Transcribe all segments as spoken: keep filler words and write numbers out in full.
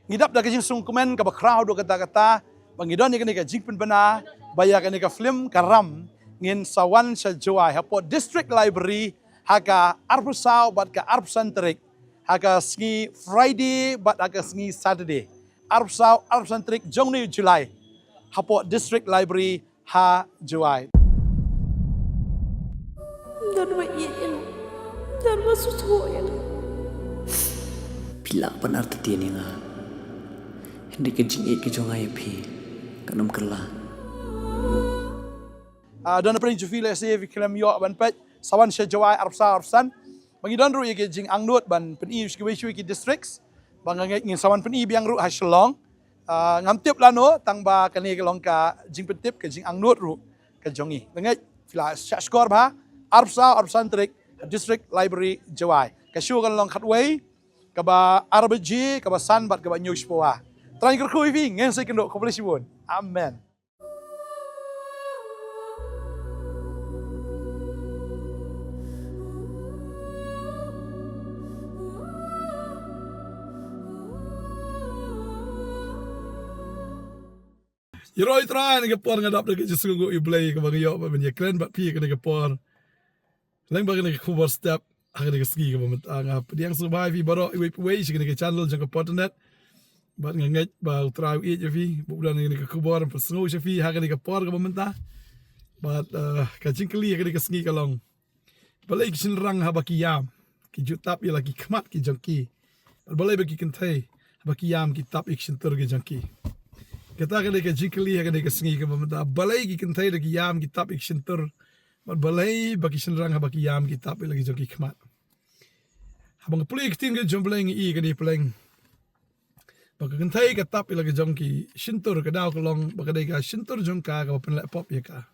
Ngi dap da ka jingsngewkmen kaba khraw haduh katta katta ba ngi don ïa kane ka jingpynbna ba ïa kane ka film Ka Ram ngin sa wan sha Jowai hapoh District Library ha ka arphew saw bad ka arphew san tarik, ha ka sngi Friday bad ha ka sngi Saturday, arphew saw arphew san tarik jong une u July, hapoh District Library ha Jowai. Don ba ïeit ïa nga. Don ba sngewthuh ïa nga. Phi lah ban artatien ïa nga. Hynrei ka jingïeit ka jong nga ïa phi kan ym kylla. Ah, don na pdeng jong phi lehse phi khlem ïoh ban peit, sa wan sha Jowai arphew saw arphew san. Ba ngi don ruh ïa ki jingangnud ban pyni sha kiwei sha kiwei ki districts. Ba nga ngeit ngin sa wan pyni biang ruh ha Shillong. Ah, ngam tip lano tang ba kane ka long ka jingpyntip, ka jingangnud ruh ka jong ngi. Nga ngeit phi la shah shkor bha, arphew saw arphew san tarik ha District Library Jowai. Ka show kan long khatwei, kaba ar baje, kaba san bad kaba hynñiew shiphew. Trai kyrkhu ïa phi, ngin sa ïakynduh, khublei shibun. Amen. Ïaroh ïa u Trai, ha kane ka por nga dap da ka jingsngewnguh ïa U Blei kaba nga ïoh ban ïakren bad phi ha kane ka por. Lem bad kane ka khubor step ha kane ka sngi kaba mynta, nga pdiang sngewbha ïa phi baroh iwei pa iwei sha kane ka channel jong ka Potternet. Bad nga ngeit ba U Trai u ïeit ïa phi, ba u don ïa kane ka khubor ban pynsngew sha phi ha kane ka por kaba mynta. Bad, eh, ka jingkylli ha kane ka sngi ka long, balei ki shynrang haba ki ïam ki ju tap ïa la ki khmat ki jong ki? Bad balei ba ki kynthei haba ki ïam ki tap ïa ki shyntur ki jong ki? Kata ka dei ka jingkylli ha kane ka sngi kaba mynta, balei ki kynthei da ki ïam ki tap ïa ki shyntur? Bad balei ba ki shynrang haba ki ïam ki tap ïa la ki jong ki khmat? Haba nga pule ïa ka ktien ka jong U Blei nga i kane pleng ba ka kynthei ka tap ïa la ka jong ki shyntur, ka daw ka long ba ka dei ka shyntur jong ka kaba pynleh pop ïa ka.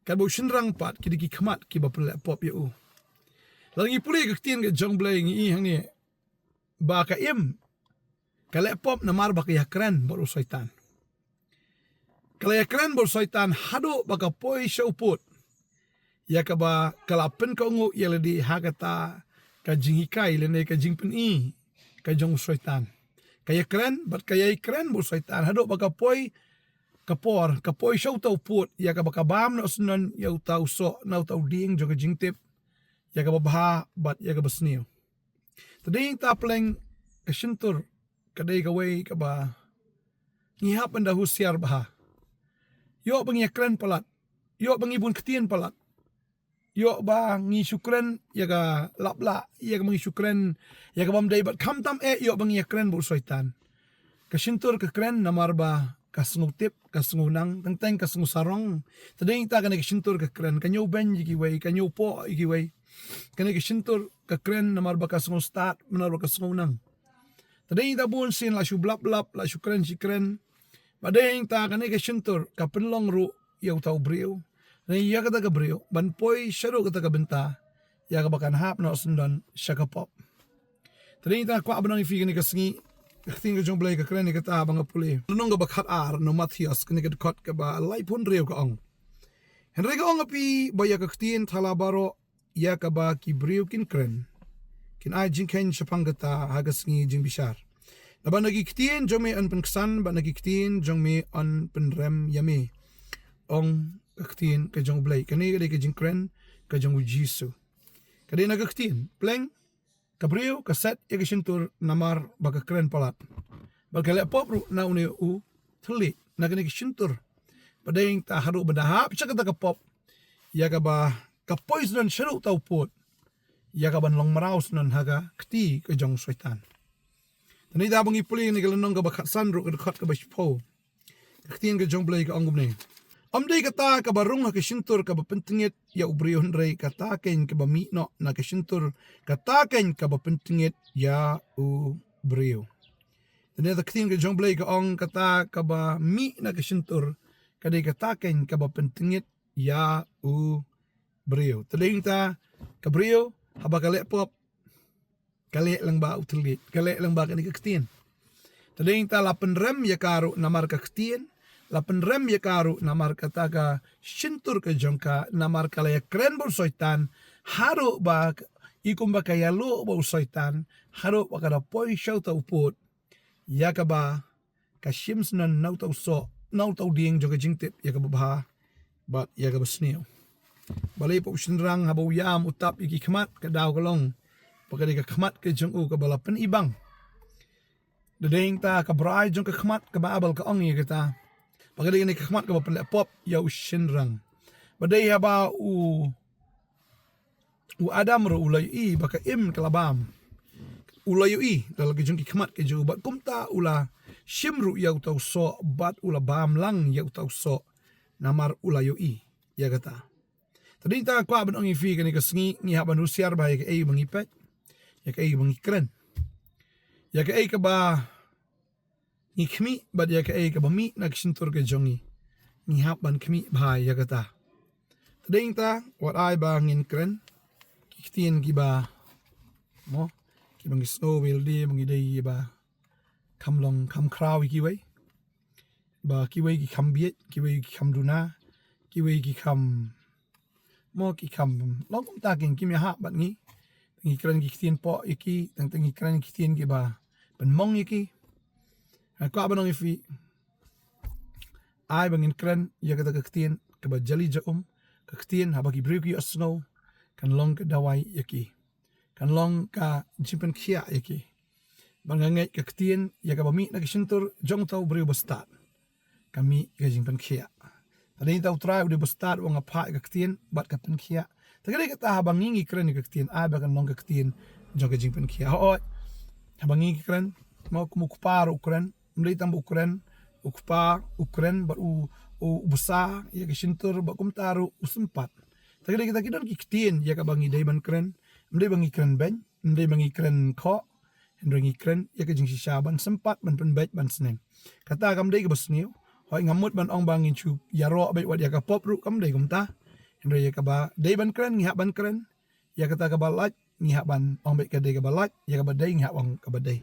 Katba u shynrang pat ki dei ki khmat kiba pynleh pop ïa u. Lada ngi pule ïa ka ktien ka jong U Blei ngi i hangne ba ka im ka leh pop namar ba ka ïakren bad u Soitan. Ka la ïakren bad u Soitan haduh ba ka poi sha u pud ïa kaba ka la pynkohnguh ïa lade ha kata ka jinghikai lane ka jingpyni ka jong u Soitan. Ka ïakren bad ka ïakren bad u Soitan haduh ba ka poi, ka por, ka poi sha uta u pud ïa kaba ka bam noh syndon ïa uta u soh na uta u dieng jong ka jingtip ïa kaba bha bad ïa kaba sniew. Te dei ta pleng ka shyntur ka dei kawei kaba ngi hap ban da husiar bha. Ïoh ba ngi ïakren palat, ïoh ba ngi bun ktien palat, ïoh ba ngi shu kren ïa ka laplah, ïoh ba ngi shu kren ïa ka bym dei, bad khamtam eh ïoh ba ngi ïakren bad u Soitan. Ka shyntur ka kren namar ba ka sngewtip, ka sngewnang, teng teng ka sngewsarong. Te dei ta kane ka shyntur ka kren, ka ñiewbeiñ ïa kiwei, ka ñiewpoh ïa kiwei. Kane ka shyntur ka kren namar ba ka sngewstad, namar ba ka sngewnang. Te dei ta bun sien la shu blap blap, la shu kren shi kren. Bad dei ta kane ka shyntur ka pynlong ruh ïa uta u briew, ne ïa kata ka briew ban poi shaduh kata ka bynta ïa kaba kan hap noh syndon sha ka pop. Te dei ta kwah ban ong ïa phi kane ka sngi, ka ktien ka jong U Blei ka kren ïa kata ba nga pule. Lynnong kaba khat ar na u Mathaios, kane ka dkhot kaba laiphew hynriew ka ong, hynrei nga ong ïa phi ba ïa ka ktien thala baroh ïa kaba ki briew kin kren, kin ai jingkheiñ shaphang kata ha ka sngi jingbishar. Naba na ki ktien jong me yn pynksan, bad na ki ktien jong me yn pynrem ïa me, ong ka ktien ka jong U Blei. Kane ka dei ka jingkren ka jong U Jisu. Ka dei na ka ktien pleng. Ka briew ka set ïa ka shyntur namar ba ka kren palat. Bad ka leh pop ruh na une u thylliej, na kane ka shyntur. Bad dei ta haduh ba da hap sha kata ka pop ïa kaba ka poi syndon shaduh uta u pud ïa kaban long mraw syndon ha ka kti ka jong u Soitan. Te dei ta ba ngi pule ïa kane ka lynnong kaba khatsan ruh ka dkhot kaba shiphew. Ka ktien ka jong U Blei ka ong kumne, ym dei kata kaba rung ha ka shyntur kaba pyntngit ïa u briew, hynrei kata keiñ kaba mih noh na ka shyntur, kata keiñ kaba pyntngit ïa u briew. Te dei ta ka ktien ka jong U Blei ka ong kata kaba mih na ka shyntur ka dei kata keiñ kaba pyntngit ïa u briew. Te dei ta ka briew haba ka leh pop, ka leh lyngba u thylliej, ka leh lyngba kane ka ktien. Te dei ta la pynrem ïa ka ruh namar ka ktien, la pynrem ïa ka ruh namar kata ka shyntur ka jong ka, namar ka la ïakren bad u Soitan, haduh ba i kumba ka ïaleh bad u Soitan, haduh ba ka da poi sha uta u pud ïa kaba ka shim sngewbha na uta u soh, na uta u dieng jong ka jingtip ïa kaba bha bad ïa kaba sniew. Balei pat u shynrang haba u ïam u tap ïa ki khmat, ka daw ka long ba ka dei ka khmat ka jong u kaba la pynibang. Da dei ta ka brai jong ka khmat kaba Abel ka ong ïa kata, ba ka dei kane ka khmat kaba pynleh pop ïa u shynrang. Ba dei haba u u Adam ruh u la ïohi ba ka im ka la bam. U la ïohi da la ka jong ki khmat ka jong u, bad kumta u la shim ruh ïa uta u soh bad u la bam lang ïa uta u soh. Namar u la ïohi ïa kata. Te dei ta kwah ban ong ïa phi kane ka sngi ngi hap ban husiar bha ïa kaei ba ngi peit, ïa kaei ba ngi kren, ïa kaei kaba ngi khmih bad ïa kaei kaba mih na ka shyntur ka jong ngi. Ngi hap ban khmih bha ïa kata. Te dei ta wat ai ba ngin kren ki ktien kiba, mo, kiba ngi sngew ba ïalade ba ngi dei ba kham long kham khraw ïa kiwei. Ba kiwei ki kham bieit, kiwei ki kham duna, kiwei ki kham, mo, ki kham long kumta, ki kim ïahap bad ngi. Ngi kren ki ktien pop ïa ki, tang tang ngi kren ki ktien kiba pynmong ïa ki. Nga kwah ban ong ïa phi, ai ba ngin kren ïa kata ka ktien kaba jali ja um, ka ktien haba ki briew ki ïohsngew kan long ka dawai ïa ki, kan long ka jingpynkhiah ïa ki. Ba nga ngeit ka ktien ïa kaba mih na ka shyntur jong uta u briew bastad ka mih ka jingpynkhiah. Te dei ta u Trai u dei bastad, u ong nga phah ïa ka ktien bad ka pynkhiah. Te ka dei kata haba ngi ngi kren ïa ka ktien, ai ba kan long ka ktien jong ka jingpynkhiah. Hooid, haba ngi ngi kren, mo, kum u kpa ruh u kren, ym dei tang ba u kren, u kpa u kren bad u, u, u bsa ïa ka shyntur bad kumta ruh u sympat. Te ka dei kata ki don ki ktien ïa kaba ngi dei ban kren, ym dei ba ngi kren beiñ, ym dei ba ngi kren khoh, hynrei ngi kren ïa ka jingshisha ban sympat, ban pynbeit, ban sneng. Kata kam dei kaba sniew. Hooid, ngam mut ban ong ba ngin shu ïaroh beit wat ïa ka pop ruh, kam dei kumta. Hynrei ïa kaba dei ban kren ngi hap ban kren, ïa kata kaba lait ngi hap ban ong beit ka dei kaba lait, ïa kaba dei ngi hap ong kaba dei.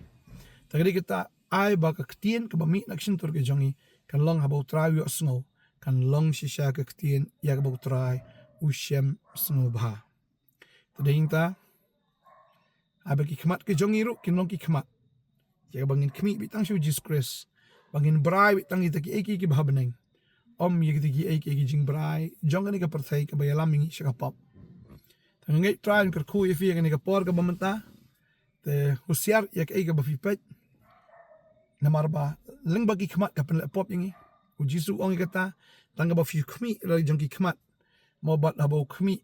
Te ka dei kata, ai ba ka ktien kaba mih na ka shyntur ka jong ngi kan long, haba u Trai u ïohsngew, kan long shisha ka ktien ïa kaba u Trai u shem sngewbha. Te dei ta, ai ba ki khmat ki jong ngi ruh kin long ki khmat ïa kaba ngin khmih beit tang sha u Jisu Khrist, ba ngin brai beit tang ïa kita kiei kiei kiba ha bneng, ym ïa kita kiei kiei ki jingbrai jong kane ka pyrthei kaba ïalam ïa ngi sha ka pop. Te nga ngeit Trai, nga kyrkhu ïa phi ïa kane ka por kaba mynta. Te husiar ïa kaei kaba phi peit, namar ba lyngba ki khmat ka pynleh pop ïa ngi. U Jisu u ong ïa kata, tang kaba phi khmih la jong ki khmat, mo, bad haba u khmih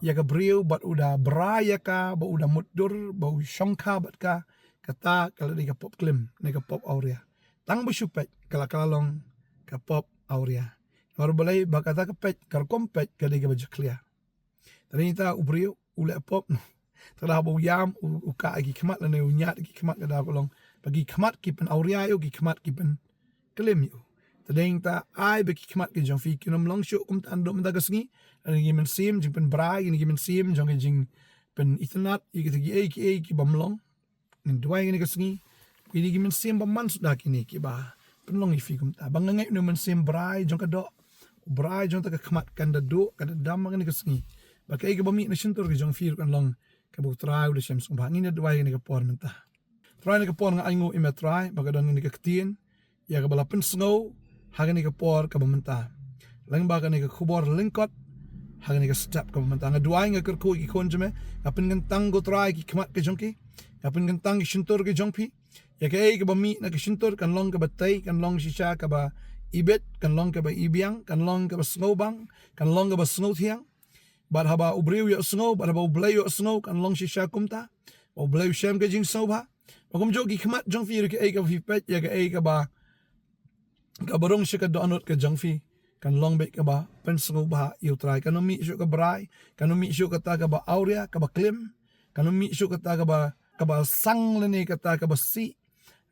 ïa ka briew bad u da brai ïa ka, ba u da mutdur, ba u shongkha bad ka, kata ka la dei ka pop klim ne ka pop awria. Tang ba shu peit ka la, ka la long ka pop awria. Namar balei? Ba kata ka peit, ka rukom peit ka dei kaba jakhlia. Te dei ta u briew u leh pop, te da haba u ïam u, u kah ïa ki khmat lane u ñiad ïa ki khmat, ka daw ka long ba ki khmat ki pynawria ïa u, ki khmat ki pynklim ïa u. Te dei ta, ai ba ki khmat ki jong phi kin ym long shuh kumta naduh mynta ka sngi. Lane ki mynsiem jingpynbrai, kine ki mynsiem jong ki jingpynitynnad ïa kita kiei kiei ki bym long. Ngan duwai kane ka sngi, kine ki mynsiem ba man suda kine kiba pynlong ïa phi kumta, ba nga ngeit une u mynsiem brai jong ka doh, u brai jong ta ka khmat kan da duh, kan da dam ha kane ka sngi. Ba kaei kaba mih na shyntur ka jong phi ruh kan long kaba u Trai u da shem sngewbha. Ngin da duwai kane ka por mynta. Trai, kane ka por nga ainguh ïa me Trai ba ka don kane ka ktien ïa kaba la pynsngew ha kane ka por kaba mynta. Lyngba kane ka khubor lyngkot ha kane ka step kaba mynta, nga duwai, nga kyrkhu ïa ki khun jong me, nga pynkyntang ko Trai ki khmat ki jong ki, nga pynkyntang ki shyntur ki jong phi, ïa kaei kaba mih na ka shyntur kan long kaba tei, kan long shisha kaba ibit, kan long kaba ibiang, kan long kaba sngewbang, kan long kaba sngewthiang. Bad haba u briew ïohsngew, bad haba U Blei ïohsngew, kan long shisha kumta ba U Blei u shem ka jingsngewbha. Ba kumjuh ki khmat jong phi ruh, kaei kaba phi peit ïa kaei kaba, kaba rung sha ka dohnud ka jong phi, kan long beit kaba pynsngewbha ïa u Trai. Kan ym mih shuh ka brai, kan ym mih shuh kata kaba awria, kaba klim, kan ym mih shuh kata kaba, kaba sang lane kata kaba sih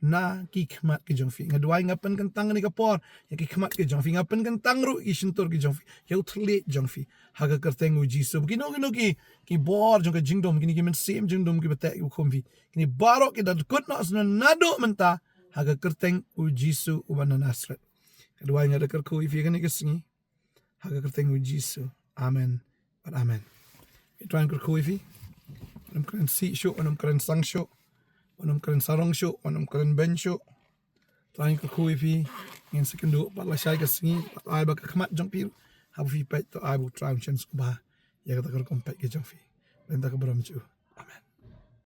na ki khmat ki jong phi. Nga duwai, nga pynkyntang kane ka por ïa ki khmat ki jong phi, nga pynkyntang ruh ïa ki shyntur ki jong phi, ïa u thylliej jong phi, ha ka kyrteng u Jisu. Kino kino ki, ki bor jong ka jingdum, kine ki mynsiem jingdum kiba teh kiba khum phi, kine baroh ki da dkut noh sngewbha naduh mynta ha ka kyrteng u Jisu uba na Nasareth. Nga duwai, nga da kyrkhu ïa phi kane ka sngi ha ka kyrteng u Jisu. Amen bad amen. Ïa, Trai un kyrkhu ïa phi. Wan ym kren sih shuh, wan ym kren sang shuh. Wat nym kren sarong shuh, wat nym kren beiñ shuh. Trai kyrkhu ïa phi, ngin sa ïakynduh pat lashai ka sngi, pat ai ba ka khmat jong phi, haba phi peit to ai ba U Trai un sngewbha ïa kata ka rukom peit ka jong phi. Lem da ka burom jong U. Amen.